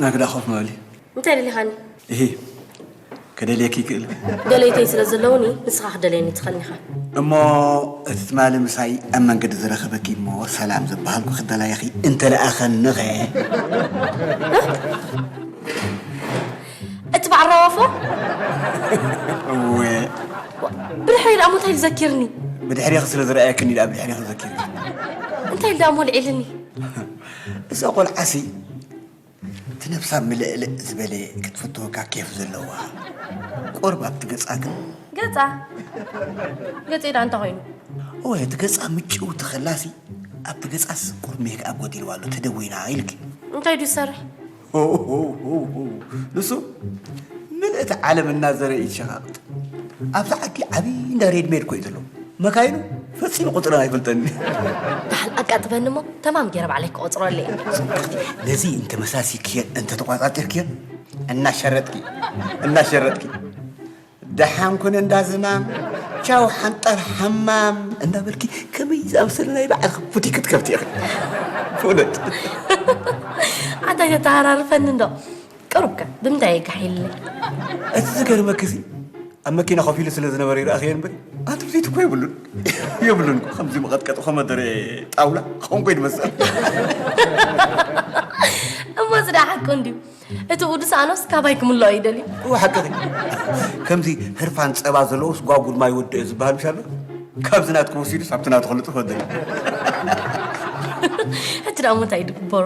ናግዳ ኮፍ መበሊ። እንታይ ደሊኻኒ? እሂ፣ ከደልየኪ ይክእል። ደለይተይ ስለ ዘለውኒ፣ ንስኻ ክደለየኒ ትኽእል ኢኻ። እሞ እቲ ትማሊ ምሳይ ኣብ መንገዲ ዝረኸበኪ እሞ ሰላም ዝበሃልኩ ክደላየኺ እንተለኣኸኒኸ? እቲ በዓል ራዋፎ? እወ። ብድሕሪ ደኣ እንታይ ዝዘኪርኒ? ብድሕሪኺ ስለ ዝረኣየክኒ ደኣ ብድሕሪኺ ዘኪርኒ። እንታይ ደኣ ሞልዒልኒ? እዛ ቆልዓሲ እቲ ነብሳ ምልእልእ ዝበለ ክትፍትወካ ኬፍ ዘለዋ። ቁሩብ ኣብቲ ገጻ ግን ገጻ? ገጸይ ደኣ እንታይ ኮይኑ? እወ፣ እቲ ገጻ ምጭው ተኸላሲ ኣብቲ ገጻስ ቁሩብ ሜክ ኣፕ ጎዲልዋ ኣሎ፣ ተደዊና ኢልኪ። እንታይ ድዩ ዝሰርሕ? ሆ፣ ሆ፣ ሆ፣ ሆ። ንሱ ምልእቲ ዓለም እናዘረ እዩ ሸቓቕጥ። ኣብዛ ዓዲ ዓብዪ እንዳ ሬድሜድ እኮ እዩ ዘሎ። መካይኑ ፈጺሙ ቁጽረን ኣይፈልጠኒ። ደሓን ኣቃጥበኒ እሞ ተማም ገይረ ባዕለይ ክቆጽረሉ እየ። ነዚ እንተመሳሲክዮ እንተተቋጻጺርክዮ እናሸረጥኪ እናሸረጥኪ ደሓን ኩን እንዳ ዝማም ቻው ሓንጠር ሓማም እንዳበልኪ ከመይ ዝኣምሰለ ናይ ባዕልኺ ቡቲክ ክትከፍቲ ኢኺ። ብእውነት ኣታ ተተሃራርፈኒ እንዶ ቅሩብከ ብምንታይ የጋሒልለይ? እቲ ዝገርመኪ እዚ ኣብ መኪና ኮፍ ኢሉ ስለ ዝነበረ ይረኣኽዮ እምበር ኣንትርፊት እኮ የብሉን። የብሉን እኮ ከምዚ መቐጥቀጢ ኮመደረ ጣውላ ክኾንኮ ይድመሰል። እሞ ዝዳ ሓቁ እንድዩ። እቲ ውዱሳኖስ ካባይ ክምልኦ ይደልዩ። እወ ሓቅኺ። ከምዚ ህርፋን ጸባ ዘለዎስ ጓጉድ ማይ ወድኦ ዝበሃል ምሽ ኣሎ? ካብዚ ናትኩ ወሲዱስ ኣብቲ ናቱ ክልጥፍ ወደል። ሕጂ ደኣ እንታይ ድግበሮ?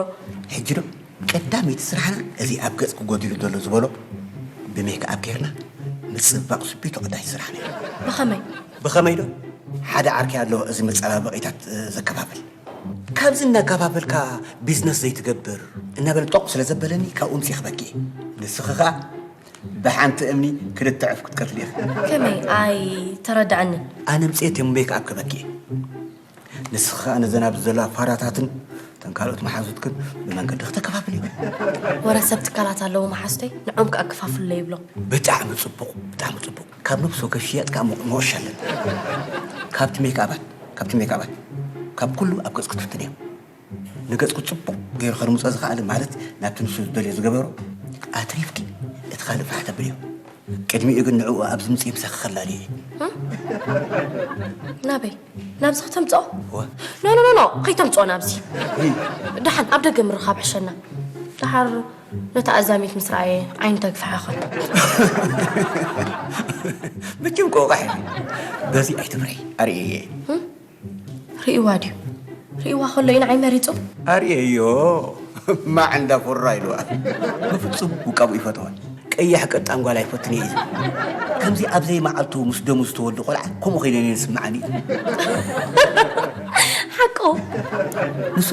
ሕጂ ዶ ቀዳመይቲ ስራሕና እዚ ኣብ ገጽ ክጎዲሉ ዘሎ ዝበሎ ብሜክ ኣፕ ጌርና ምጽባቕ ስቢቱ ቀዳይ ስራሕና እዩ። ብኸመይ? ብኸመይ ዶ? ሓደ ዓርኪ ኣሎ እዚ መጸባበቒታት ዘከፋፍል። ካብዚ እናከፋፈልካ ቢዝነስ ዘይትገብር እናበለ ጦቕ ስለ ዘበለኒ ካብኡ ምስ ይኽበኪ። ንስኺ ኸኣ ብሓንቲ እምኒ ክልተ ዕፍ ክትቀትሊ ኢኺ። ከመይ? ኣይተረድኣንን። ኣነ ምጽኤት እየ ሜክ ኣፕ ክበኪ። ንስኺ ኸኣ ነዘን ኣብዚ ዘለዋ ፋራታትን እተን ካልኦት መሓዙትክን ብመንገዲ ክተከፋፍሊ። ወረ ሰብ ትካላት ኣለዉ መሓዙተይ፣ ንዖም ከኣ ክፋፍሉለይ ይብሎም። ብጣዕሚ ጽቡቕ፣ ብጣዕሚ ጽቡቕ። ካብ ነብሲ ወከፍ ሽያጥ ከኣ ሞ-፣ መወሻ ኣለኒ። ካብቲ ሜክኣባት፣ ካብቲ ሜክኣባት፣ ካብ ኩሉ ኣብ ገጽ ክትፍትን እያ። ንገጽኩ ጽቡቕ ገይሩ ከርምጾ ዝኸኣለ፣ ማለት ናብቲ ንሱ ዝደልዮ ዝገበሮ፣ ኣትሪፍኪ እቲ ካልእ ፋሕ ተብልዮ። ቅድሚኡ ግን ንዕኡ ኣብዚ ምጽኢ ምሳኺ ከላልዮ እየ። እም? ናበይ? ናብዚ ከተምጽኦ? እወ። ኖ፣ ኖ፣ ኖ፣ ኖ፣ ከይተምጽኦ ናብዚ። እይ። ደሓን ኣብ ደገ ምርኻብ ሕሸና። ደሓር ነታ ኣዛሚት ምስ ረኣየ ዓይኑ ተግፍሓ ኸሎ። መቸም ቆቋሕ እየ። በዚ ኣይትፍርሒ፣ ኣርእየዮ እየ። እም? ርእይዋ ድዩ? ርእይዋ ከሎ እዩ ንዓይ መሪጹ? ኣርእየዮ። ማዕ እንዳ ፉራ ኢልዋ። በፍጹም ውቃቡ ይፈትዋ። ቀያሕ ቀጣን ጓል ኣይፈትን እየ እዩ ዝብል። ከምዚ ኣብ ዘይመዓልቱ ምስ ደሙ ዝተወልደ ቆልዓ ከምኡ ኮይነ እየ ዝስምዓኒ እዩ። ሓቁ። ንሱ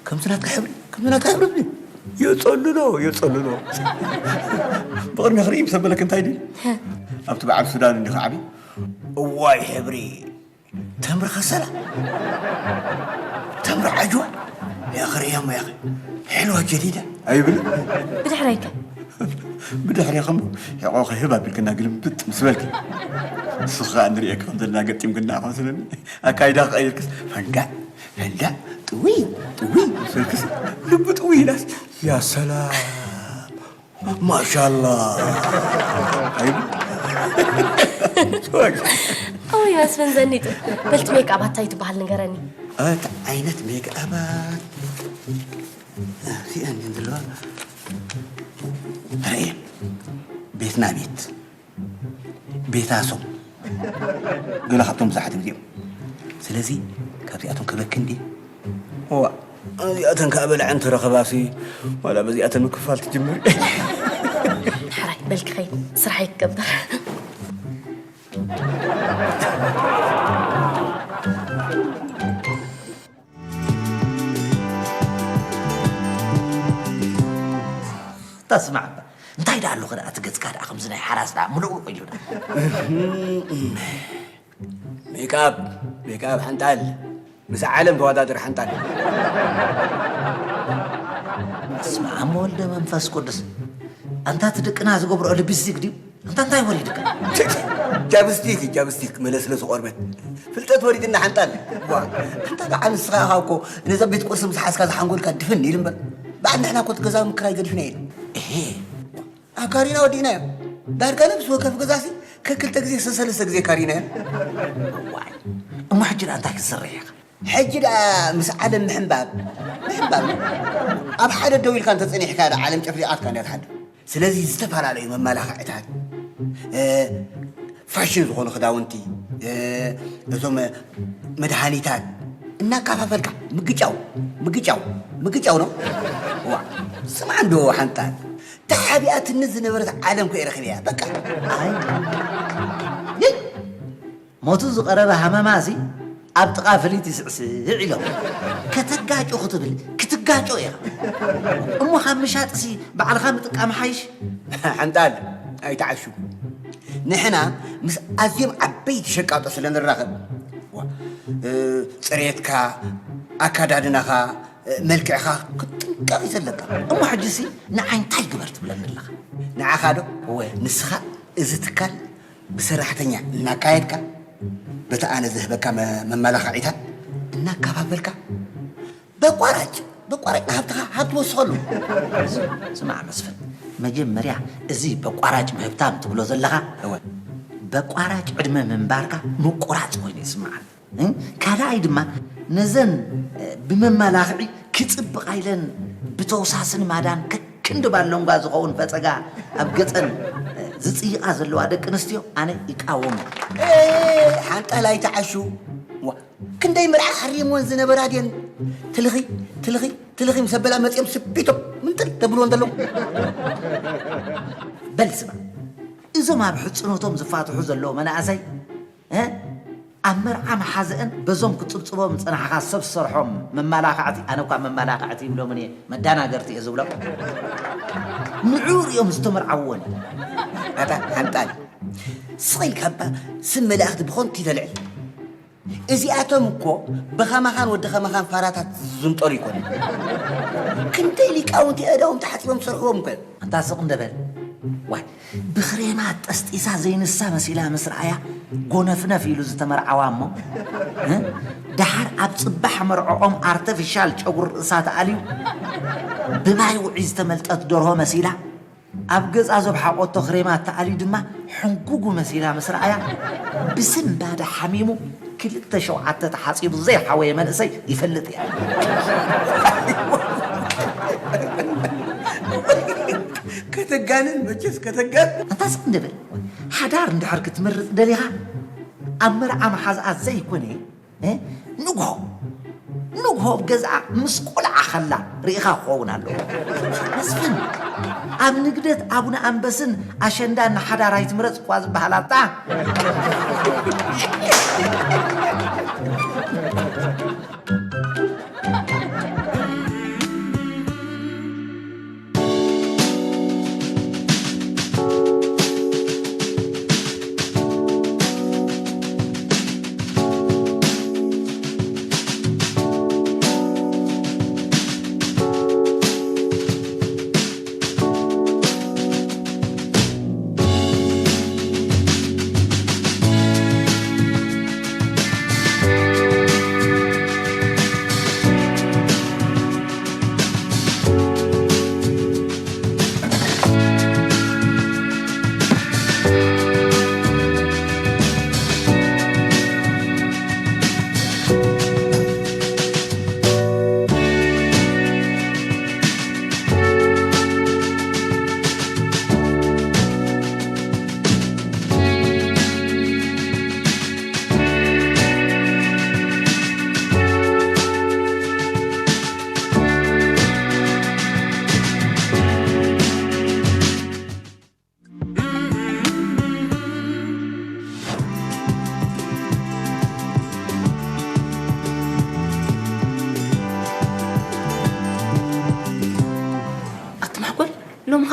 ከምዚ ናትካ ሕብሪ፣ ከምዚ ናትካ ሕብሪ ዝብል የጸልሎ፣ የጸልሎ። ብቕድሚ ክርኢ ምስ ኣበለክ እንታይ ድዩ? ኣብቲ በዓል ሱዳን እንዲኻ ዓብዩ። እዋይ ሕብሪ ተምሪ ከሰላ፣ ተምሪ ዓጅዋ፣ ያኺ ርያሞ ያኺ፣ ሕልዋ ጀዲዳ ኣይብል። ብድሕረይከ? ብድሕሬኹም ሕቖኺ ህብ ኣቢልክና ግልብጥ ምስ በልኪ፣ ንስኺ ከኣ ንርእየኪ ከም ዘለና ገጢምክና ከመስለኒ፣ ኣካይዳ ክቐይርክስ ፈንዳዕ ፈንዳዕ ጥውይ ጥውይ ምስ በልክስ፣ ልቡ ጥውይ ኢላስ፣ ያ ሰላም። ማሻላ። ኦይ መስፍን ዘኒጡ። በልቲ ሜክኣባት እንታይ ትበሃል ንገረኒ። እቲ ዓይነት ሜክኣባት እዚኣን እየን ዘለዋ። ርኤ፣ ቤትና ቤት፣ ቤታ ሶም፣ ገለ ካብቶም ብዙሓት እዮም እዚኦም። ስለዚ ካብዚኣቶም ክበኪ እንዲ። እዋ፣ እዚኣተን ከኣ በልዐን ተረኸባሲ፣ ዋላ በዚኣተን ምክፋል ትጅምር። ሕራይ በል ክኸይድ ስራሐይ ክገብር። ተስማዕ እባ፣ እንታይ ደኣ ኣሎ ኸ ደኣ እቲ ገጽካ ደኣ ከምዚ ናይ ሓራስ ደኣ ምልቕልቕ ኢሉ ደኣ። ሜክኣፕ፣ ሜክኣፕ ሓንጣል፣ ምስ ዓለም ተወዳደር ሓንጣል። በስመ ኣብ ወልደ መንፈስ ቅዱስ። ኣንታ እቲ ደቅና ዝገብርኦ ሊፕስቲክ ድዩ? ኣንታ እንታይ ወሪድካ? ጃብስቲክ፣ ጃብስቲክ፣ መለስለሲ ቆርበት። ፍልጠት ወሪድና ሓንጣል። ዋ፣ ኣንታ ደኣ ንስኻ ኢኻ እኮ ነዛ ቤት ቁርሲ ምስ ሓዝካ ዝሓንጎልካ ድፍን ኢሉ እምበር። በዓል ንሕና እኮ እቲ ገዛ ምክራይ ገዲፍና ኢና። እሄ። ኣካሪና ወዲእናዮ። ዳርጋ ነብሲ ወከፍ ገዛሲ ከክልተ ግዜ ሰሰለስተ ግዜ ካሪናዮ። ዋይ፣ እሞ ሕጂ ደኣ እንታይ ክትሰርሕ ኢኻ? ሕጂ ደኣ ምስ ዓለም ምሕንባብ፣ ምሕንባብ። ኣብ ሓደ ደው ኢልካ እንተጸኒሕካ ደኣ ዓለም ጨፍሊቓትካ እንድያ ትሓድር። ስለዚ ዝተፈላለዩ መመላኽዕታት፣ እ፣ ፋሽን ዝኾኑ ክዳውንቲ፣ እ፣ እቶም መድሃኒታት እናካፋፈልካ ምግጫው፣ ምግጫው፣ ምግጫው ነው። ዋ፣ ስማዕ እንዶ ሓንጣል፣ ተሓቢኣትኒ ዝነበረት ዓለም ኮ ረኺበያ፣ በቃ። ኣይ፣ ይይ፣ ሞቱ ዝቐረበ ሃመማ እዚ ኣብ ጥቓ ፍሊት ይስዕስዕ ኢሎም። ከተጋጩ ክትብል ክትጋጮ ኢኻ። እሞ ካብ ምሻጥሲ ባዕልኻ ምጥቃም ሓይሽ። ሓንጣል ኣይትዓሹ። ንሕና ምስ ኣዝዮም ዓበይቲ ሸቃጦ ስለ ንራኸብ፣ ዋ፣ እ፣ ጽሬትካ፣ ኣካዳድናኻ፣ እ፣ መልክዕኻ ክትጥንቀቕ እዩ ዘለካ። እሞ ሕጂሲ ንዓይ እንታይ ግበር ትብለኒ ኣለኻ? ንዓኻ ዶ? እወ። ንስኻ እዚ ትካል ብሰራሕተኛ እናካየድካ፣ በቲ ኣነ ዝህበካ መ-፣ መመላኽዒታት እናከፋፈልካ፣ በቋራጭ፣ በቋራጭ ሃብትኻ ሃብቲ ወስኸሉ። ስማዕ መስፍን፣ መጀመርያ እዚ በቋራጭ ምህብታም ትብሎ ዘለኻ፣ እወ። በቋራጭ ዕድመ ምንባርካ ምቁራጽ ኮይኑ ይስምዓኒ። እ? ካልኣይ ድማ ነዘን፣ እ፣ ብመመላኽዒ ክጽብቓ ኢለን ብተውሳሲ ንማዳን ከክንዲ ባሎንጓ ዝኸውን ፈጸጋ ኣብ ገጸን፣ እ፣ ዝጽይቓ ዘለዋ ደቂ ኣንስትዮ ኣነ ይቃወም። ኤ፣ ሓንጣል ኣይትዓሹ። ዋ፣ ክንደይ መርዓ ሓሪምወን ዝነበራ ድየን? ትልኺ፣ ትልኺ፣ ትልኺ ምስ ኣበላ መጺኦም ስቢቶም ምንጥል ተብልወን ዘለዉ። በል ስማ፣ እዞም ኣብ ሕጽኖቶም ዝፋትሑ ዘለዉ መናእሰይ፣ እ? ኣብ መርዓ መሓዘአን በዞም ክጽብጽቦም ዝጸናሕኻ ሰብ ዝሰርሖም መመላኽዕቲ፣ ኣነ እኳ መመላኽዕቲ ይብሎምን እየ፣ መዳናገርቲ እየ ዝብሎም። ንዕኡ ርእዮም ዝተመርዓውዎን እዩ። ኣታ ሓንጣል፣ ስቕ ኢልካ እባ ስም መላእኽቲ ብኸንቱ ይተልዕል። እዚኣቶም እኮ ብኸማኻን ወዲ ኸማኻን ፋራታት ዝዝንጠሉ ይኮኑ። ክንደይ ሊቃውንቲ ኣእዳዎም ተሓጺቦም ዝሰርሕዎም እኮ እዮም። ኣንታ ስቕ እንደ በል። ዋይ፣ ብኽሬማት ጠስጢሳ ዘይንሳ መሲላ ምስ ረኣያ ጎነፍነፍ ኢሉ ዝተመርዓዋ እሞ፣ እ? ደሓር ኣብ ጽባሕ መርዕኦም ኣርተፊሻል ጨጉሪ ርእሳ ተኣልዩ ብማይ ውዑይ ዝተመልጠት ደርሆ መሲላ፣ ኣብ ገጻ ዘብሓቖቶ ክሬማት ተኣልዩ ድማ ሕንጉጉ መሲላ ምስ ረኣያ፣ ብስንባደ ሓሚሙ ክልተ ሸውዓተ ተሓጺቡ ዘይሓወየ መንእሰይ ይፈልጥ እየ። ከተጋንን መቸስ ከተጋን። ኣንታ ስቕ እንደ በል። ሓዳር እንድሕር ክትምርጽ ደሊኻ፣ ኣብ መርዓ መሓዝኣ ዘይኮነ፣ እ? ንግሆ፣ ንግሆ ኣብ ገዝኣ ምስ ቆልዓ ከላ ርኢኻ ክኸውን ኣለዎ። መስፍን፣ ኣብ ንግደት ኣቡነ ኣንበስን ኣሸንዳን ንሓዳር ኣይትምረጽ እኳ ዝበሃል ኣታ።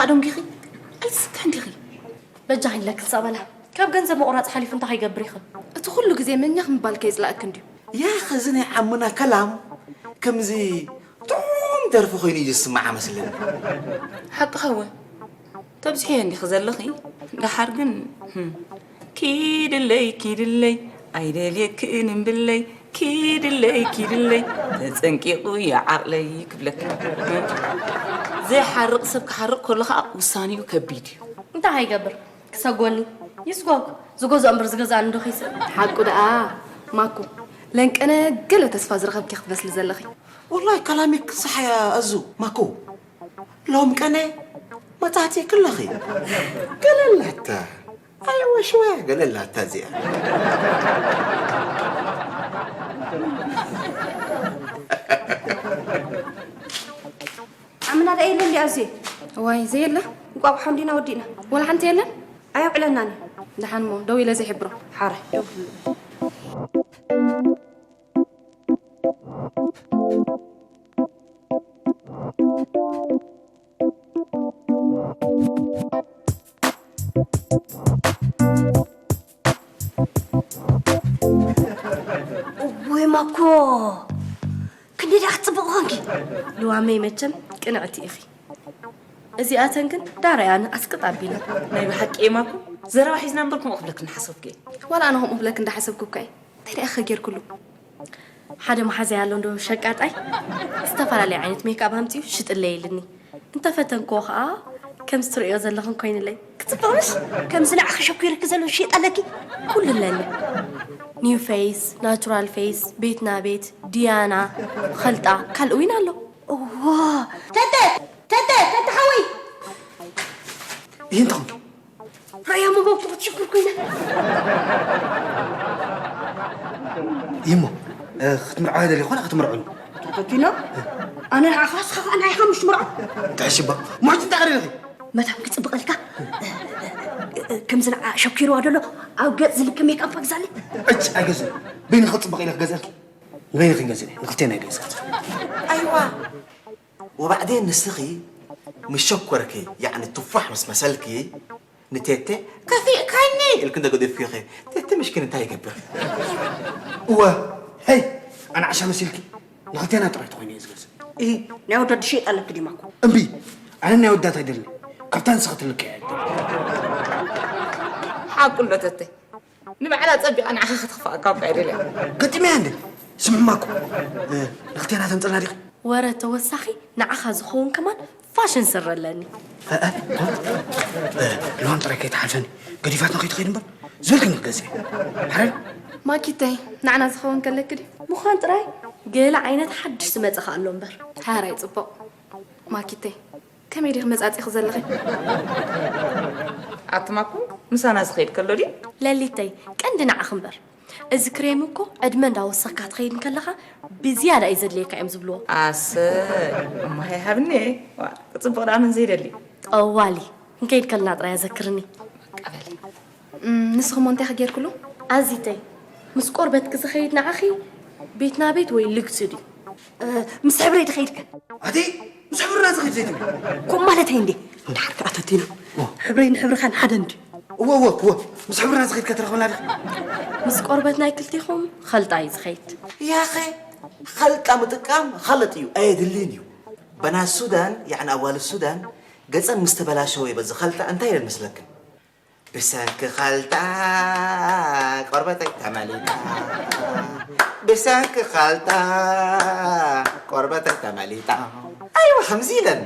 ኣደንጊኺ ኣይትስክሕን ዲኺ? በጃኺ ኢለኪ ሰበላ። ካብ ገንዘብ ምቑራጽ ሓሊፉ እንታይ ከይገብር ይኽእል? እቲ ኩሉ ግዜ መኛኽ ምባል ከይጽላእክ እንድዩ። ያኺ እዚ ናይ ዓምና ከላም ከምዚ ጥዑም ደርፊ ኮይኑ እዩ ዝስማዓ መስለኒ። ሓቅኻ እወ። ተብዝሕዮ እንዲኺ ዘለኺ። ደሓር ግን፣ ህም፣ ኪድለይ፣ ኪድለይ፣ ኣይደልየክን እምብለይ፣ ኪድለይ፣ ኪድለይ፣ ተጸንቂቑ እዩ ዓቕለይ ክብለኪ። ዘይሓርቕ ሰብ ክሓርቕ ከሎ ኸኣ ውሳኔኡ ከቢድ እዩ። እንታይ ከይገብር? ክሰጎኒ? ይስጎግ። ዝገዝኦ እምበር ዝገዝኣኒ ዶ ከይስእን? ሓቁ ደኣ፣ ማኩ፣ ለንቀነ ገለ ተስፋ ዝረኸብኪ ክትመስሊ ዘለኺ። ወላሂ ከላሚክ ሰሓያ ኣዙ፣ ማኩ። ሎም ቀነ መጻእቲ ክለኺ። ገለ ኣላታ። ኣይወሽወ ገለ ኣላታ እዚኣ። ዓምና ደኣ የለን ድያ ኣዜ? እዋይ፣ ዘየለ? እንቋቑሖ እንዲና ወዲእና። ወላ ሓንቲ የለን? ኣየውዕለናን እዩ። ደሓን እሞ፣ ደው ኢለ ዘይሕብሮ። ሓራይ፣ ደው። እወይ ማኮ፣ ክንደይ ደኣ ክትጽብቕ ኾንኪ። ልዋመይ መቸም ቅንዕቲ ኢኺ። እዚኣተን ግን ዳርኣያን ኣስቅጥ ኣቢለን። ናይ ብሓቂ እየ ማኮ፣ ዘረባ ሒዝና እምበር ከምኡ ክብለኪ እናሓሰብኩ እየ። ዋላ ኣነ ከምኡ ክብለኪ እንዳሓሰብኩ እኳ እየ። እንታይ ደኣ ከ ጌርክሉ? ሓደ መሓዛይ ኣሎ እንዶ ሸቃጣይ፣ ዝተፈላለየ ዓይነት ሜክኣፕ ኣምጺኡ ሽጥለይ ኢልኒ። እንተፈተንክዎ ኸኣ ከምዚ ትርእዮ ዘለኽን ኮይንለይ። ክጽብቕ ምሽ? ከምዚ ንዓኺ ሸኲርኪ ዘሎ ዝሽየጥ ኣለኪ? ኩሉ ኣለኒ። ኒው ፌስ፣ ናቹራል ፌስ፣ ቤትና ቤት፣ ዲያና፣ ኸልጣ፣ ካልእ እውን ኣሎ። እዋ! ተተ! ተተ! ተተ ሓወይ! ይህንቶም ራያ መባኩ ክትሽኩር ኮይና። ይሞ፣ እ፣ ክትምርዓዋ ደሊ ኾነ ክትምርዑ? ተፈቲና? ኣነ ንዓኻ፣ ንስኻ ኸኣ ንዓኻ ምሽ ትምርዖ። ትሕሽባ። ሞይት እንታይ ቀሪልኺ? መታን ክጽብቐልካ፣ እ፣ እ፣ እ፣ ከምዚ ንዓ ሸኪርዋ ደሎ፣ ኣብ ገጽ ዝልከ ሜክኣፕ ግዛለይ። እጭ፣ ኣይገዝእን። በይኒ ክጽብቕ ኢለ ክገዝኣልኪ? ንበይኒ ክንገዝእ፣ ንክልቴና ይገዝእ። ኣይዋ። ወባዕዴን ንስኺ ምስ ሸኮርኪ፣ ያዕኒ ቱፋሕ ምስ መሰልኪ፣ ንቴቴ "ከፊእካኒ" ኢልኪ እንተ ገዲፍኪ፣ ቴቴ ምሽኪን እንታይ ይገብር? እወ፣ ሄይ፣ ኣነ ዓሻ መሲልኪ? ንኽልቴና ጥራይ ተኾይኑ እየ ዝገዝእ። እሂ፣ ናይ ወዳት ዝሽየጥ ኣለኪ ዲማ እኮ። እምቢ፣ ኣነ ናይ ወዳት ኣይደልን። ካብታ ንስኺ ትልከያ እየ ዝደሊ። ሓቁ ኣሎ ተተይ። ንባዕላ ጸቢቓ ንዓኻ ክትኽፍኣካ እኳ እየ ደልያ። ገጢመያ እንዴ? ስምዕማ እኮ። እ፣ ንኽልቴና ተምጽልና ዲኺ? ወረ ተወሳኺ ንዓኻ ዝኸውን ከማን ፋሽን ስረ ኣለኒ። እ፣ እ፣ እ፣ ልዋም ጥራይ ከይትሓልፈኒ። ገዲፋትና ከይትኸይድ እምበር። ዝበልክኒ ክገዝእ እየ። ሓራይ? ማኪተይ፣ ንዓና ዝኸውን ከለኪ ድዩ? ምዃን ጥራይ ገለ ዓይነት ሓድሽ ዝመጸ ኸኣ ኣሎ እምበር። ሓራይ ጽቡቕ። ማኪተይ፣ ከመይ ዲኺ መጻጺኺ ዘለኺ? ኣቲ ማኩ፣ ምሳና ዝኸይድ ከሎ ድዩ? ለሊተይ፣ ቀንዲ ንዓኺ እምበር። እዚ ክሬም እኮ ዕድመ እንዳወሰኽካ ትኸይድ እንከለኻ ብዝያዳ እዩ ዘድልየካ እዮም ዝብልዎ። ኣሰይ፣ እሞ ሃይ ሃብኒ። ዋ፣ ክጽብቕ ደኣ መን ዘይደሊ? ጠዋሊ፣ ክንከይድ ከለና ጥራይ ኣዘክርኒ። ቀበሊ። እም፣ ንስኹም እንታይ ከ ጌርክሉ? ኣዚተይ፣ ምስ ቆርበትኪ ዝኸይድ ንዓኺ ቤትና ቤት ወይ ልግሲ ድዩ? እ፣ ምስ ሕብረይ ድኸይድ ከ? ኣቲ፣ ምስ ሕብርና ዝኸይድ ዘይትብሊ? ከምኡ ማለተይ እንዴ? እንድሓር ከኣ ተቲና፣ ኦ። ሕብረይ ንሕብርኻን ሓደ እንድዩ። እወ፣ እወ፣ እወ። ምስ ሕብርና ዝኸይድ ከትረኽበና ዲኺ? ምስ ቆርበት ናይ ክልቴኹም ኸልጣ እዩ ዝኸይድ። ያኸ፣ ኸልጣ ምጥቃም ኸለጥ እዩ፣ ኣየድልን እዩ። በናት ሱዳን፣ ያዕኒ ኣዋልድ ሱዳን፣ ገጸን ምስ ተበላሸወ በዚ ኸልጣ እንታይ ኢለን መስለክን? ብሰንኪ ኸልጣ ቆርበተይ ተመሊጣ፣ ብሰንኪ ኸልጣ ቆርበተይ ተመሊጣ። ኣይዋ፣ ከምዚ ኢለን።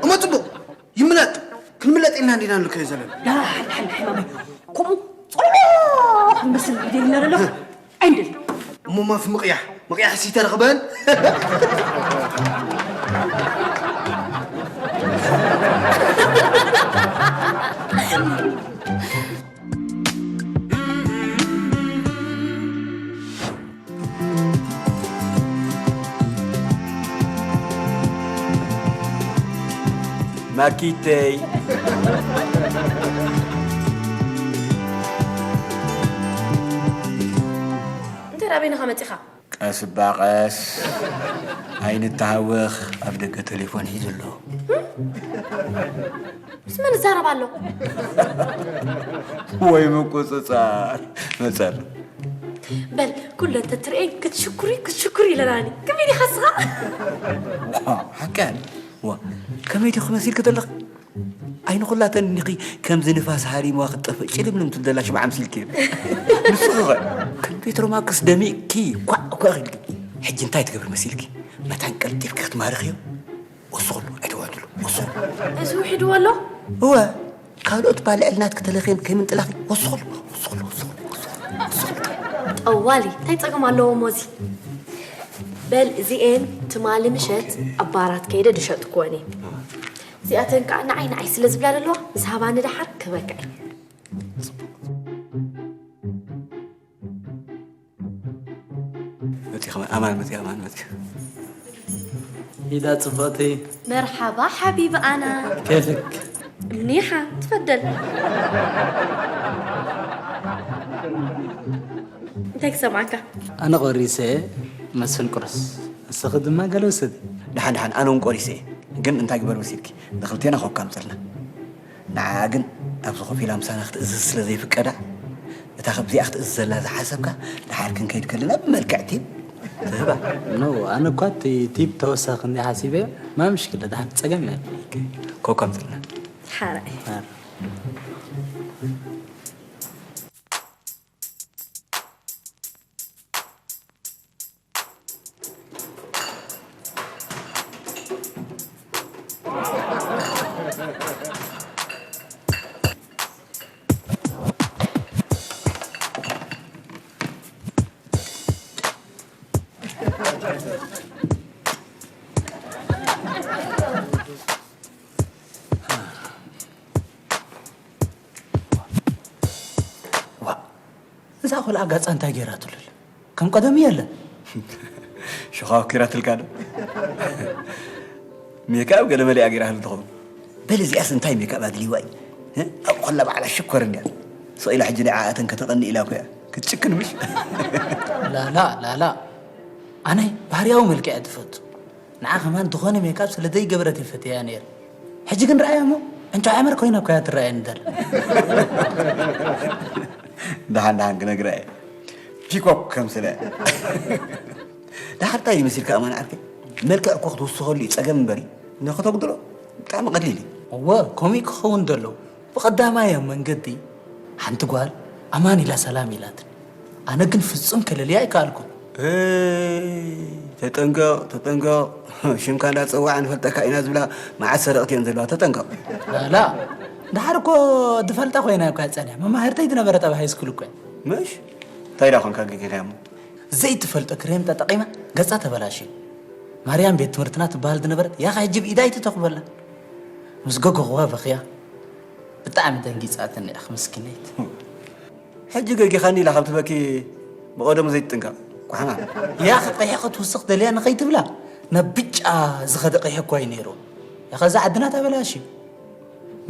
እሞ ጽቡቕ፣ ይምለጥ። ክንምለጥ ኢልና እንዲና ንልከዮ ዘለና። ዳሕል፣ ዳሕል፣ ሕማመይ። ከምኡ ጸሎሎ ክንመስል ኢደይ እናደለኹ። ኣይንደሊ። እሞ ማፍ ምቕያሕ፣ ምቕያሕ ሲ ተረኽበን። ማኪተይ። እንታይ ደኣ በይንኻ መጺኻ? ቀስ እባ ቀስ፣ ኣይንተሃወኽ። ኣብ ደገ ቴሌፎን ሒዙ ኣሎ። ምስ መን እዛረብ ኣሎ? ወይ ምቁፅፃር መፀር። በል ኩሉ እንተትርእየን ክትሽኩሪ ክትሽኩሪ ኢለናኒ። ከመይ ዲኻ ስኻ? ዋ፣ ሓቂ ኣለ። ዋ፣ ከመይ ዲኹ መሲልኪ ዘለኺ? ኣይንኹላተን እኒኺ ከምዚ ንፋስ ሃሪምዋ ክትጠፍእ ጭልምልም ትብል ዘላ ሽምዓ ኣምሲልኪ። ንስኺ ኸ ከም ፔትሮማክስ ደሚቕኪ ኳዕ ኳዕ ኢልኪ። ሕጂ እንታይ ትገብሪ መሲልኪ? መታን ቀልጢፍኪ ክትማርኽዮ? ወስኽሉ፣ ኣይተዋድሉ፣ ወስኽሉ። እዚ ውሒድዎ ኣሎ? እወ፣ ካልኦት ባልዕልናት ክተለኽየን ከይምንጥላኺ፣ ወስኽሉ፣ ወስኽሉ፣ ወስኽሉ፣ ወስኽሉ፣ ወስኽሉ። ጠዋሊ እንታይ ጸገም ኣለዎ ሞዚ? በል እዚኤን ትማሊ ምሸት ኣብ ባራት ከይደ ድሸጥክወን እየ። እዚኣተን ከዓ ንዓይ ንዓይ ስለ ዝብላ ዘለዋ ምስ ሃባኒ ደሓር ክበክዐ። መፂ ከማን ኣማን መፂ ኣማን መፂ። ኢዳ ጽብቕቲ መርሓባ ሓቢቢ ኣና ኬፍክ ምኒሓ ትፈደል። እንታይ ክሰምዓካ? ኣነ ቆሪሰ መስፍን ቁርስ እስኺ ድማ ገለ ውሰዲ። ደሓን ደሓን ኣነ እውን ቆሪሰ እየ። ግን እንታይ ግበር መሲልኪ ንክልቴና ኮካ ኣምፅልና። ንዓኣ ግን ኣብዚ ኮፍ ኢላ ምሳና ክትእዝዝ ስለ ዘይፍቀዳ እታ ከብዚኣ ክትእዝዝ ዘላ ዝሓሰብካ ድሓር ክንከይድ ከለና ብመልክዕ ቲፕ ትህባ። ኖ ኣነ እኳ እቲ ቲፕ ተወሳኺ እንዲ ሓሲበ ማምሽ ክለ ድሓር ጸገም እየ። ኮካ ኣምፅልና። ሓራይ ዋ እዛ ቆልዓ ገፃ እንታይ ገይራትሉል? ከም ቀደሙ የለን። ሽኻ ወኪራትልካ ዶ? ሜክኣብ ገለ መሊኣ ገይራትሉ ትኸውን። በል እዚኣስ እንታይ ሜክኣብ ኣድልይዋ እዩ? እ? ኣብ ኮላ ባዕላ ሽኮር እንድያ። ስቕ ኢላ ሕጂ ንዓኣተን ከተቐኒ ኢላ እኮ እያ ክትጭክን ምሽ? ላላ ላላ ኣነ ባህርያዊ መልክዕ ትፈቱ ንዓ ከማን ዝኾነ ሜክኣብ ስለ ዘይገበረት ይፈትያ ነይር ሕጂ ግን ረኣያ እሞ ዕንጫ ዕመር ኮይና እኮ እያ ትረኣየኒ ዘላ ደሓን ደሓን ክነግራ እየ ፒኮክ ከምስለ ደሓር እንታይ ይመስልካ ኣማን ዓርከይ መልክዕ እኮ ክትውስኸሉ እዩ ጸገም እምበሪ ንክተጉድሎ ብጣዕሚ ቀሊል እዩ እወ ከምኡ ክኸውን ደሎ ብቐዳማይ ኣብ መንገዲ ሓንቲ ጓል ኣማን ኢላ ሰላም ኢላትኒ ኣነ ግን ፍጹም ከለልያ ኣይከኣልኩን ተጠንቀቕ ተጠንቀቕ ሽምካ እንዳፀዋዕ ንፈልጠካ ኢና ዝብላ መዓት ሰረቕቲ እየን ዘለዋ ተጠንቀቕ ላላ ድሓር እኮ ዝፈልጣ ኮይና እኳ ፀንያ መማህርተይ ዝነበረት ኣብ ሃይስኩል እኮ ምሽ እንታይ ዳ ኮንካ ገጊርካያ እሞ ዘይትፈልጦ ክሬም ተጠቒማ ገፃ ተበላሽዩ ማርያም ቤት ትምህርትና ትበሃል ዝነበረት ያኻ ሕጂ ብኢዳ ኣይትተኽበላ ምስ ገገኹዋ በኽያ ብጣዕሚ ደንጊፃትኒ እያ ምስኪነይት ሕጂ ገጊኻኒ ኢላ ካብ ትበኪ ብቐደሙ ዘይትጥንቀቕ ኳሕማ ያኺ ቐይሕ ክትውስኽ ደልያ ንኸይትብላ ናብ ብጫ ዝኸደ ቐይሕ እኳ እዩ ነይሩ ያኸ እዛ ዓድና ተበላሽዩ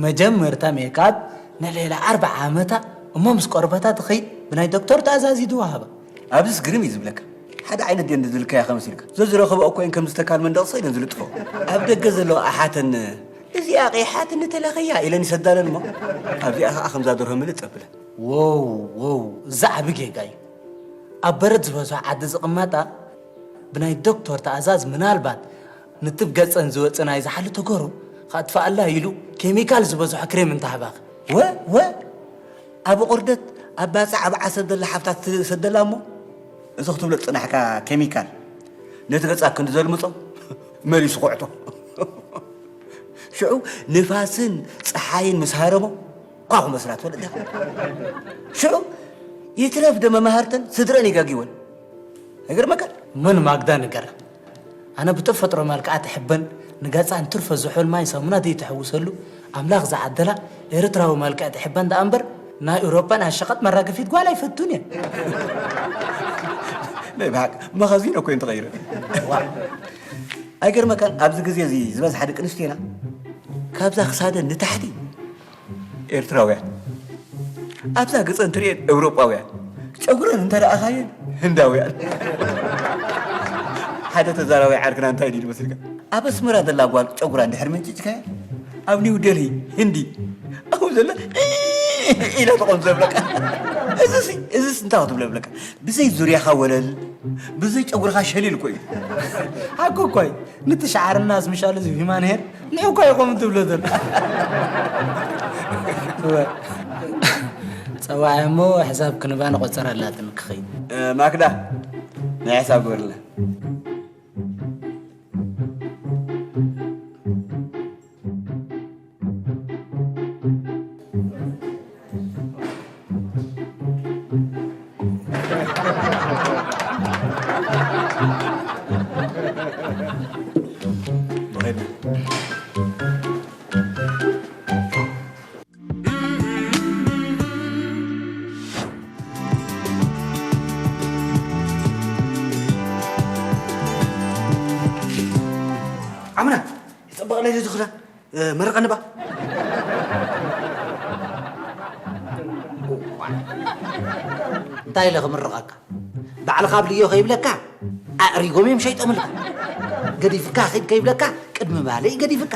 መጀመርታ ሜካፕ ንልዕሊ ኣርብዓ ዓመታ እሞ ምስ ቆርበታ ትኸይድ ብናይ ዶክተር ተኣዛዚ ዝወሃባ ኣብዚስ ግርም እዩ ዝብለካ ሓደ ዓይነት ድየን ዝልከያ ከመሲልካ ዘዝረኸበኦ ኮይን ከም ዝተካል መንደቕ ስኢለን ዝልጥፎ ኣብ ደገ ዘለዋ ኣሓተን እዚኣ ቀይሓትኒ ተለኸያ ኢለን ይሰዳለን እሞ ኣብዚኣ ከዓ ከምዛ ደርሆ ምልጥ ኣብለን ወው ወው እዚ ዓቢ ጌጋ እዩ ኣብ በረድ ዝበዝሖ ዓዲ ዝቕመጣ ብናይ ዶክተር ተኣዛዝ ምናልባት ንትብ ገፀን ዝወፅእ ናይ ዝሓሉ ተገሩ ከጥፍኣላ ኢሉ ኬሚካል ዝበዝሖ ክሬም እንተሃባኺ ወ ወ ኣብ ቁርደት ኣብ ባፅዕ ኣብ ዓሰብ ዘላ ሓፍታ ትሰደላ እሞ እዚ ክትብሎ ፅናሕካ ኬሚካል ነቲ ገፃ ክንዲ ዘልምፆ መሊሱ ኩዕቶ ሽዑ ንፋስን ፀሓይን ምስ ሃረሞ ኳኹ መስላ ትፈልጥ ዲኻ ሽዑ ይትረፍ ዶ መማህርተን ስድረን ይጋጊወን ኣይገርመካን መን ማግዳ ንገራ ኣነ ብተፈጥሮ መልክዓ ትሕበን ንገፃ እንትርፈ ዝሑል ማይ ሳሙና ዘይትሕውሰሉ ኣምላኽ ዝዓደላ ኤርትራዊ መልክዕ ትሕበን ደኣ እምበር ናይ ኤውሮጳ ናይ ሸቐጥ መራገፊት ጓል ኣይፈቱን እየ ናይ ብሓቅ መኻዚኖ ኮይን ተቐይረ ኣይገርመካን ኣብዚ ግዜ እዚ ዝበዝሓ ደቂ ኣንስትዮና ካብዛ ክሳደን ንታሕቲ ኤርትራውያን ኣብዛ ገፀን ትርእየን ኤውሮጳውያን ጨጉረን እንተረኣኻየን ህንዳውያን ሓደ ተዛራባይ ዓርክና እንታይ ኢሉ መስልካ? ኣብ ኣስመራ ዘላ ጓል ጨጉራ እንድሕር መንጭጭካያ፣ ኣብ ኒው ደልሂ፣ ህንዲ፣ ኣብኡ ዘላ ኢላ ትቖም ዘብለካ። እዚሲ፣ እዚስ እንታይ ክትብሎ የብለካ? ብዘይ ዙርያኻ ወለል፣ ብዘይ ጨጉርኻ ሸሊል እኮ እዩ። ሓቁ እኮ እዩ። ንትሽዓርና ዝምሻሉ እዚ ሂማን ሄር ንዑ እኮ ይቆም ትብሎ ዘሎ። ጸዋዕ እሞ ሕሳብ ክንባ ንቆጸር ኣላትን ክኸይድ። እ፣ ማክዳ፣ ናይ ሕሳብ ግበርላ። ዓምና፣ ይጸበቐለይ እዚ ክዳን። እ፣ መርቐኒ ባ። እንታይ ኢለ ክምርቐካ? ባዕልኻ ኣብልዮ ከይብለካ፣ ኣዕሪጎም እዮም ሸይጦምልካ። ገዲፍካ ኺድ ከይብለካ፣ ቅድሚ ባለይ ገዲፍካ።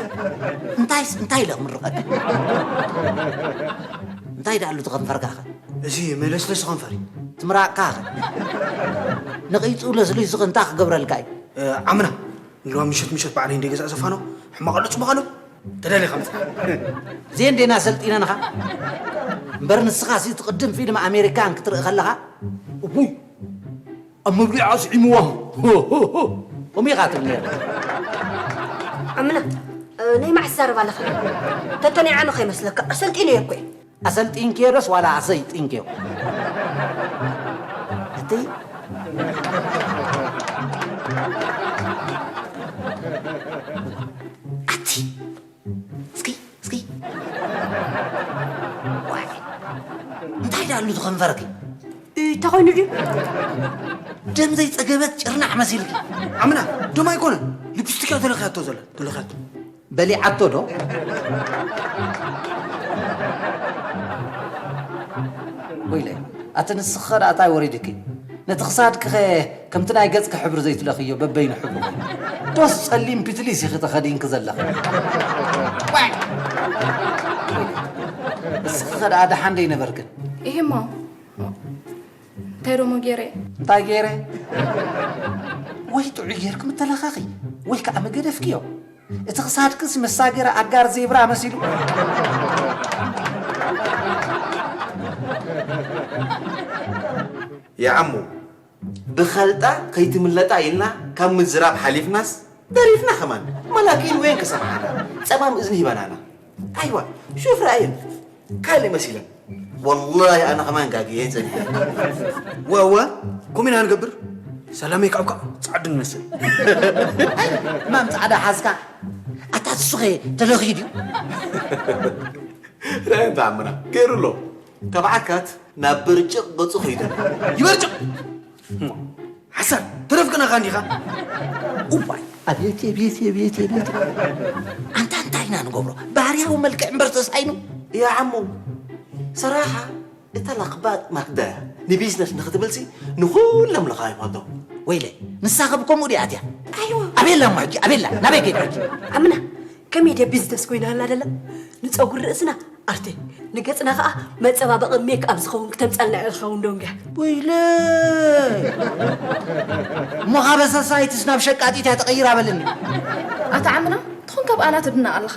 እንታይስ፣ እንታይ ኢለ ክምርቐካ? እንታይ ደኣሉ እቲ ከንፈርካ ኸ? እዚ መለስለሲ ከንፈር እዩ። ትምራቕካ ኸ? ነቒጹ ለስሊሱ ኸ እንታይ ክገብረልካ እዩ? እ፣ ዓምና፣ ንልዋ ምሸት ምሸት ባዕለይ እንደ ገዛእ ዘፋኖ፣ ሕማቕ ኣሎ ጽቡቕ ኣሎ። ተደሊኻ ምጻእ። ዜን ዴና ሰልጢነንኻ? እምበር ንስኻ ሲ ትቕድም ፊልም ኣሜሪካን ክትርኢ ከለኻ፣ እቡይ፣ ኣብ መብሊዓ ስዒምዋ። ከምኡ ኢኻ ትብል ነይርካ። ኣምና፣ እ፣ ናይ መዓስ ዛረባ ኣለኻ? ተተኒዓሚ ከይመስለካ፣ ኣሰልጢነዮ እኮ እየ። ኣሰልጢንክዮ ዶስ ዋላ ኣሰይጢንክዮ? እቲ ኣቲ፣ እስኪ፣ እስኪ። ዋይ፣ እንታይ ደኣሉ ዝኸንፈርኪ? እንታይ ኮይኑ ድዩ? ደም ዘይጸገበት ጭርናዕ መሲልኪ። ኣምና፣ ደም ኣይኮነን። ሊፕስቲክ እያ ተለኽያቶ ዘላ፣ ተለኽያቶ። በሊዓቶ ዶ? ወይለይ፣ ኣቲ ንስኺ ኸ ደኣ እንታይ ወሪድኪ? ነቲ ክሳድኪ ኸ ከምቲ ናይ ገጽኪ ሕብሪ ዘይትለኽዮ በበይኑ ሕብሪ ኾይኑ? ዶስ ጸሊም ፒትሊስ ኢኺ ተኸዲንኪ ዘለኺ? ዋይ! ወይለይ፣ ንስኺ ኸ ደኣ ደሓን ደይነበርክን? ይሄማ እንታይ ደሞ ገይረ? እንታይ ገይረ? ወይ ጥዑይ ጌርኪ ምተለኻኺ፣ ወይ ከኣ መገደፍክዮ። እቲ ክሳድክስ መሳገሪ ኣጋር ዜብራ መሲሉ። ይዓሙ፣ ብኸልጣ ከይትምለጣ ኢልና ካብ ምዝራብ ሓሊፍናስ፣ ደሪፍና ከማን። መላኪን ወይን ከሰምዓና፣ ጸማም እዝኒ ሂባናና። ኣይዋ፣ ሹፍ ረኣየን። ካልእ መሲለን። ወላሂ ኣነ ከማን ጋግየ ጸኒሐ። ወ፣ ወ፣ ከምኡ ኢና ንገብር። ሰላም ይካብካ፣ ጻዕዱ ንመስል። ማም ጻዕዳ ሓዝካ። ኣታ እሱ ኸ ተለኽዩ ድዩ? ርኣየ እንተ ዓምና፣ ገይሩ ኣሎ። ካብ ዓካት ናብ በርጭቕ ገጹ ኸይዱ። ይበርጭቕ! ሓሳር፣ ተረፍቅናኻ እንዲኻ? እዋይ፣ ኣቤት፣ ኣቤት፣ ኣቤት፣ ኣቤት። ኣንታ እንታይ ኢና ንገብሮ? ባህርያዊ መልክዕ እምበር ተሳኢኑ። ያ ዓሙ፣ ሰራሓ፣ እታ ለኽባጥ ማክዳ እያ። ንቢዝነስ ንኽትብልሲ ንኹሎም ለኻይቦቶ። ወይለይ፣ ንሳ ኸብ ከምኡ ድያ ኣትያ? ኣይዋ። ኣቤላ እሞ ሕጂ፣ ኣቤላ፣ ናበይ ከይዳ ሕጂ? ኣምና፣ ከመይ ድያ ቢዝነስ ኮይና ኣላ ደላ? ንጸጉሪ ርእስና ኣርቴ፣ ንገጽና ኸኣ መጸባበቒ ሜክ ኣፕ ዝኸውን ክተምጻልና ኢኻ ውን ዶንግያ። ወይለይ! እሞ ካብ ሰሳይትስ ናብ ሸቃጢት እያ ተቐይራ በልኒ። ኣታ ዓምና፣ ትኹን ካብ ኣላ ትድነቕ ኣለኻ።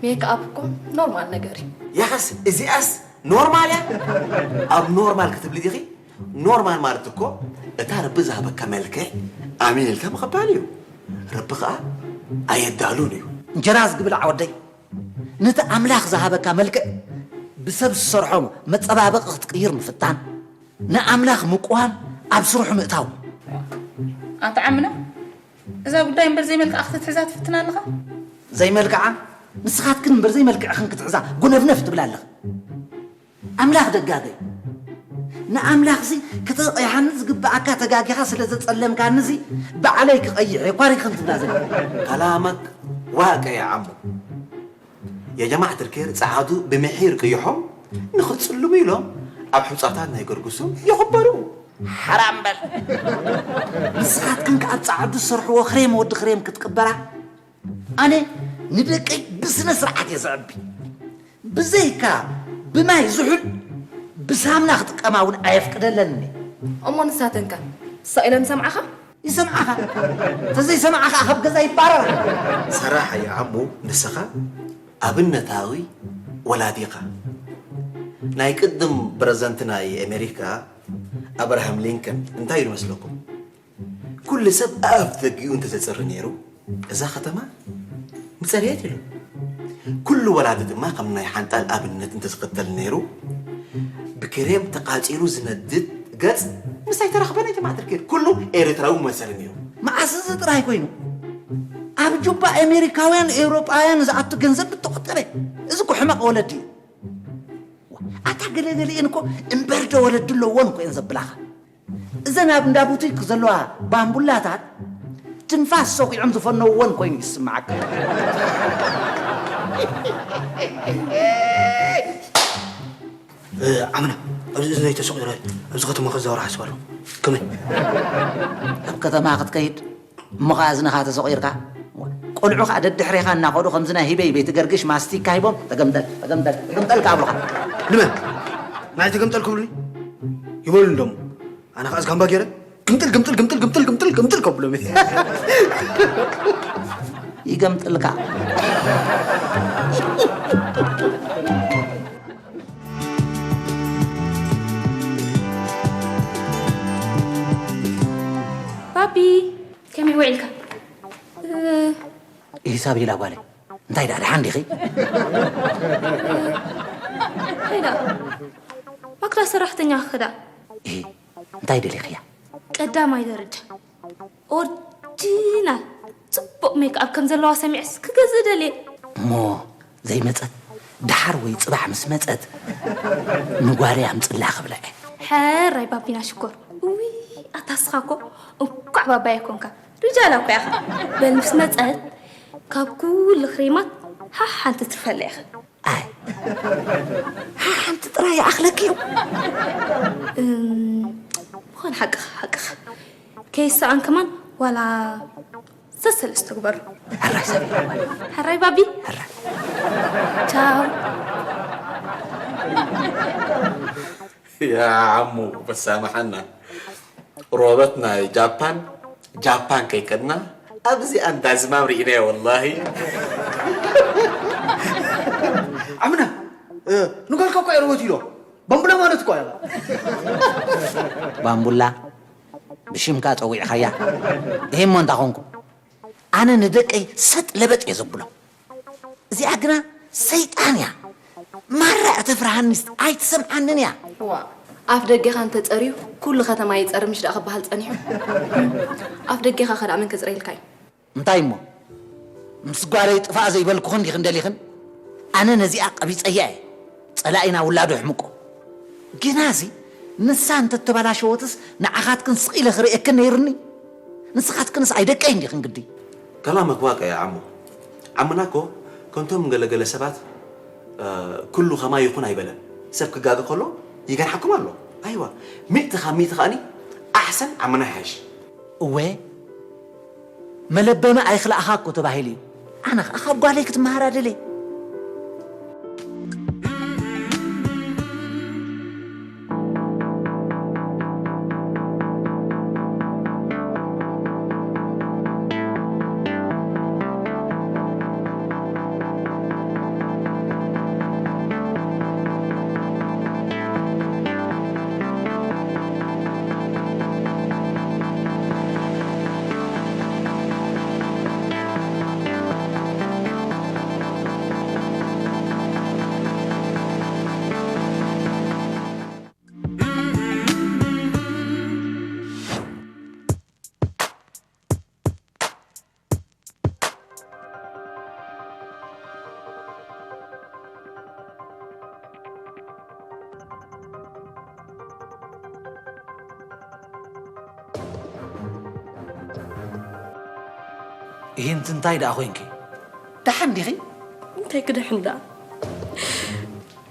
ሜክ ኣፕ እኮ ኖርማል ነገር እዩ። ያኸስ እዚኣስ ኖርማል እያ? ኣብ ኖርማል ክትብሊ ዲኺ? ኖርማል ማለት እኮ እታ ረቢ ዝሃበካ መልክዕ ኣሜን ኢልካ ምቕባል እዩ። ረቢ ኸኣ ኣየዳሉን እዩ። እንጀራ ዝግብላዕ ወደይ፣ ነቲ ኣምላኽ ዝሃበካ መልክዕ ብሰብ ዝሰርሖ መጸባበቒ ክትቅይር ምፍታን፣ ንኣምላኽ ምቅዋም፣ ኣብ ስርሑ ምእታው። ኣንታ ዓምና፣ እዛ ጉዳይ እምበር ዘይመልክዓ ክትትሕዛ ትፍትና ኣለኻ? ዘይመልክዓ? ንስኻትክን እምበር ዘይመልክዕኽን ክትሕዛ ጉነፍነፍ ትብላ ኣለኽን። ኣምላኽ ደጋገ እዩ። ንኣምላኽሲ ክተቕይሓኒ ዝግብኣካ ተጋጊኻ ስለ ዘጸለምካኒሲ ባዕለይ ክቐይሕ እየ ኳሪኽን ትብላ ዘለኻ። كلامك واقع يا عمو. የጀማዕ ትርኬር ጸዓዱ ብምሒር ቅይሖም ንኽጽልሙ ኢሎም ኣብ ሑጻታት ናይ ገርግሱ ይኽበሩ። ሓራም በል። ንስኻትክን ከኣ ኣብ ጻዕዱ ዝሰርሕዎ ክሬም ወዲ ክሬም ክትቅበላ፣ ኣነ ንደቀይ ብስነ ስርዓት እየ ዘዕቢ። ብዘይካ ብማይ ዝሑል ብሳምና ክጥቀማ እውን ኣየፍቅደለንን እየ። እሞ ንሳተንከ ስቕ ኢለን ይሰምዓኻ? ይሰምዓኻ? ተዘይሰምዓኻ ካብ ገዛ ይባረር። ሰራሕ ኣየ ዓሙ፣ ንስኻ ኣብነታዊ ወላዲኻ። ናይ ቅድም ፕረዘንት ናይ ኣሜሪካ ኣብርሃም ሊንከን እንታይ ኢሉ መስለኩም? ኩሉ ሰብ ኣፍ ደጊኡ እንተዘጽሪ ነይሩ፣ እዛ ከተማ ምጸርየት ኢሉ። ኩሉ ወላዲ ድማ ከም ናይ ሓንጣል ኣብነት እንተዝኽተል ነይሩ፣ ብክሬም ተቓጺሩ ዝነድድ ገጽ ምሳይ ተረኽበ ናይ ተማእትር ከይዱ። ኩሉ ኤርትራዊ መሰለ ነይሩ። መዓስ እዚ ጥራይ ኮይኑ? ኣብ ጁባ ኣሜሪካውያን ኤውሮጳውያን ዝኣቱ ገንዘብ ብተቖጠበ። እዚ እኮ ሕመቕ ወለዲ እዩ። ኣታ ገለ ገሊኤን እኮ እምበር ዶ ወለዲ ኣለዎን እኮ እየን ዘብላኻ። እዘን ኣብ እንዳ ቡቲክ ዘለዋ ባምቡላታት ትንፋስ ሰጒዖም ዝፈነውወን ኮይኑ ይስምዓካ። ዓምና፣ ኣብዚ እዝነይ ተሰቒረ ኣብዚ ከተማ ክዛወር ሓስብ ኣለኹ። ከመይ? ኣብ ከተማ ክትከይድ እሞ ኸዓ እዝንኻ ተሰቒርካ፣ ቆልዑ ኸዓ ደድሕሬኻ እናኸዱ ከምዚ ናይ ሂበይ ቤት ገርግሽ ማስቲካ ሂቦም ተገምጠል፣ ተገምጠል፣ ተገምጠል ክኣብሉኻ። ንመን? ንዓይ ተገምጠል ክብሉኒ? ይበሉኒ ደሞ። ኣነ ኸዓ ዝጋምባ ገይረ ግምጥል፣ ግምጥል፣ ግምጥል፣ ግምጥል፣ ግምጥል፣ ግምጥል ከብሎም እየ። ይገምጥልካ። ባቢ፣ ከመይ ውዒልካ? እ፣ ሂሳብ ኢላ ጓለይ። እንታይ ደኣ፣ ደሓን ዲኺ? እንታይ ደኣ? ማክዳ ሰራሕተኛ ክዳ። እ፣ እንታይ ደሊኽያ? ቀዳማይ ደረጃ ኦሪጂናል ጽቡቕ ሜክኣፕ ከም ዘለዋ ሰሚዐስ ክገዝእ ደልየ። እሞ ዘይመጸት፣ ደሓር ወይ ጽባሕ ምስ መጸት ንጓለይ ኣምጽላ ክብላ እየ። ሕራይ ባቢና ሽኮር። እውይ፣ ኣታ እስኻ እኮ እንኳዕ ባባየ ኮንካ። ሪጃላ እኮ ኢኻ። በል ምስ መጸት ካብ ኩሉ ክሬማት ሓሓንቲ ትፈለ ኢኻ። ኣይ፣ ሓንቲ ጥራይ ይኣኽለኪ እዩ። እም፣ ብኾነ ሓቅኻ፣ ሓቅኻ። ከይሰኣን ከማን ዋላ ሰሰለስተ ግበሩ። ሕራይ ሰብ። ሕራይ ባቢ። ሕራይ። ቻው። ያ ዓሙ፣ በሳምሓና። ሮበት ናይ ጃፓን፣ ጃፓን ከይከድና፣ ኣብዚኣ እንዳ ዝማም ርኢናዮ ወላሂ። ዓምና፣ እ፣ ንጓልካ እኮ እየ ሮበት ኢሎ። ባምቡላ ማለት እኮ እያ። ባምቡላ፣ ብሽምካ ጸዊዕኻያ። ይሄ እሞ እንታይ ኾንኩ? ኣነ ንደቀይ ሰጥ ለበጥ እየ ዘብሎ። እዚኣ ግና ሰይጣን እያ። ማራ እተፍርሃኒስ ኣይትሰምዓንን እያ። እዋ፣ ኣፍ ደገኻ እንተጸርዩ ኩሉ ከተማ ይጸሪ ምሽ ደኣ ክበሃል ጸኒሑ። ኣፍ ደገኻ ከ ደኣ መን ከጽረየልካ እዩ? እንታይ እሞ? ምስ ጓለይ ጥፋእ ዘይበልኩኽን ዲኽን ደሊኽን? ኣነ ነዚኣ ቀቢጸያ እየ። ጸላኢና ውላዱ ኣሕምቆ። ግናሲ ንሳ እንተተበላሸወትስ ንዓኻትክን ስቕ ኢለ ክርእየክን ነይሩኒ። ንስኻትክንስ ኣይደቀይን ዲኽን ግዲ? كلامك واقع يا عمو. ዓምና እኮ ከምቶም ገለገለ ሰባት፣ እ፣ ኩሉ ከማይ ይኹን ኣይበለን። ሰብ ክጋገ ከሎ ይገርሓኩም ኣሎ። ኣይዋ፣ ሚእቲ ካብ ሚእቲ ከኣኒ ኣሕሰን ዓምና ይሓይሽ። እወ፣ መለበሚ ኣይኽልኣኻ እኮ ተባሂሉ እዩ። ኣነ ኸኣ ካብ ጓለይ ክትመሃር ኣደልየ። ይህንቲ እንታይ ደኣ ኮይንኪ? ደሓን ዲኺ? እንታይ ክድሕን ደኣ?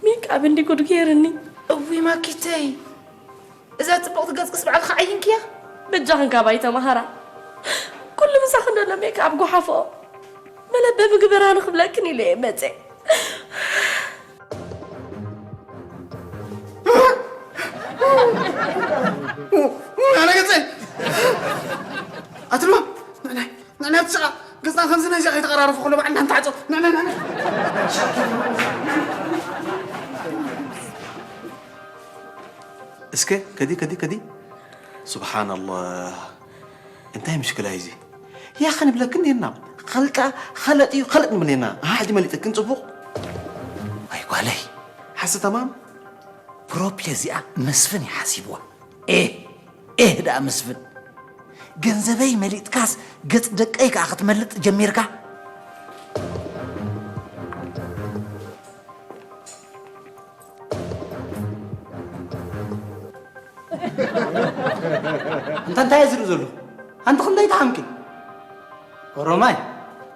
ሜክኣብ እንዲ ጉድ ገይርኒ። እውይ ማኪተይ፣ እዛ ጽብቕቲ ገጽክስ ባዕልኺ ዓይንክያ? በጃኽን ካባይ ተማሃራ። ኩሉ ምሳኽን ደሎ ሜክኣፕ ጓሓፎ። መለበሚ ግበራ ንኽብለክን ኢለ እየ መጸ። ኣነ ገጸይ! ኣትልዋ! ንዕናይ ንዕናይ ትስቓ! ገጽና ከምዚ ናይዚ ከይተቐራረፉ ከሎ ባዕልና ንተዓጾ! ንዕናይ ንዕናይ! እስከ ከዲ ከዲ ከዲ። ሱብሓነላህ። እንታይ ምሽክላ እዩ እዚ? ያኸ ንብለክን ኔርና። ኸልጣ ኸለጥ እዩ ኸለጥ ንብል ኔርና። ኣሃ፣ ሕጂ መሊጥክን ጽቡቕ። ኣይ ጓለይ። ሓሲ ተማም። ፕሮፕ እዚኣ መስፍን እዩ ሓሲብዋ። ኤህ፣ ኤህ ደኣ መስፍን። ገንዘበይ መሊጥካስ ገጽ ደቀይ ከኣ ክትመልጥ ጀሚርካ? እንተ እንታይ እየ ዝርኢ ዘለኹ? ኣንቲ ክንደይ ተሓምቂ? ኦሮማይ፣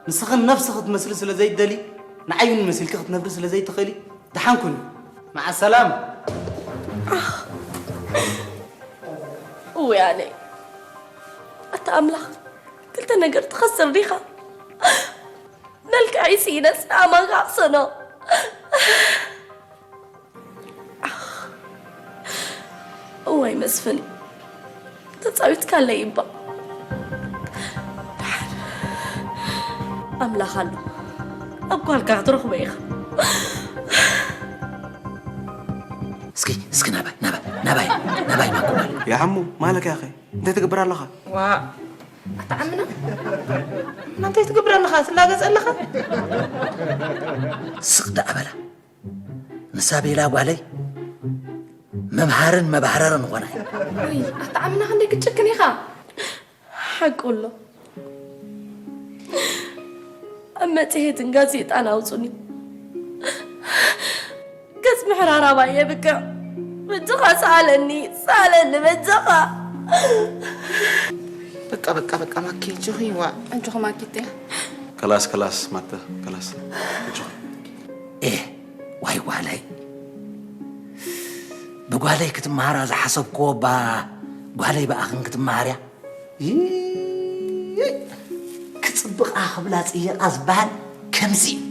ንስኽን ነብሲ ክትመስሊ ስለ ዘይትደሊ፣ ንዓይ እውን መሲልኪ ክትነብሪ ስለ ዘይትኽእሊ፣ ደሓን ኩኒ። መዓ ሰላም። እውይ ኣነይ፣ ኣታ ኣምላኽ፣ ክልተ ነገር ትኸስር ዲኻ? መልክዐይ ስኢነስ ንኣማንካ ክሰኖ። እዋይ መስፍን፣ ተጻዊትካለይ እባ። ኣምላኽ ኣሎ፣ ኣብ ጓልካ ክትረኽቦ ኢኻ። እስኪ፣ እስኪ ናባይ፣ ናባይ፣ ናባይ፣ ናባይ ማኮ። ያ ሓሙ፣ ማለክ ያኸ? እንታይ ትገብር ኣለኻ? ዋ፣ ኣታ ዓምና? ዓምና እንታይ ትገብር ኣለኻ? ትላገጽ ኣለኻ? ስቕ ደኣ በላ። ንሳ ቤላ ጓለይ መምሃርን መባህረርን ኾና እዩ። ውይ፣ ኣታ ዓምና ክንደይ ክትጭክን ኢኻ? ሓቁ ኣሎ። ኣብ መጽሔትን ጋዜጣን ኣውጹኒ። ገጽ ምሕራር ኣባይ የብቅዕ። በጃኻ ሰኣለኒ፣ ሰኣለኒ በጃኻ። በቃ፣ በቃ፣ በቃ፣ ማኪ፣ ጆኺ፣ ዋ። ኣጆኺ ማኪቴ። ከላስ፣ ከላስ፣ ማተ፣ ከላስ። ኣጆኺ። ኤህ፣ ዋይ ጓለይ። ብጓለይ ክትመሃራ ዝሓሰብክዎ እባ ጓለይ ብኣኽን ክትመሃርያ? ይይ! ክጽብቓ ክብላ ጽየቓ ዝበሃል ከምዚ እዩ።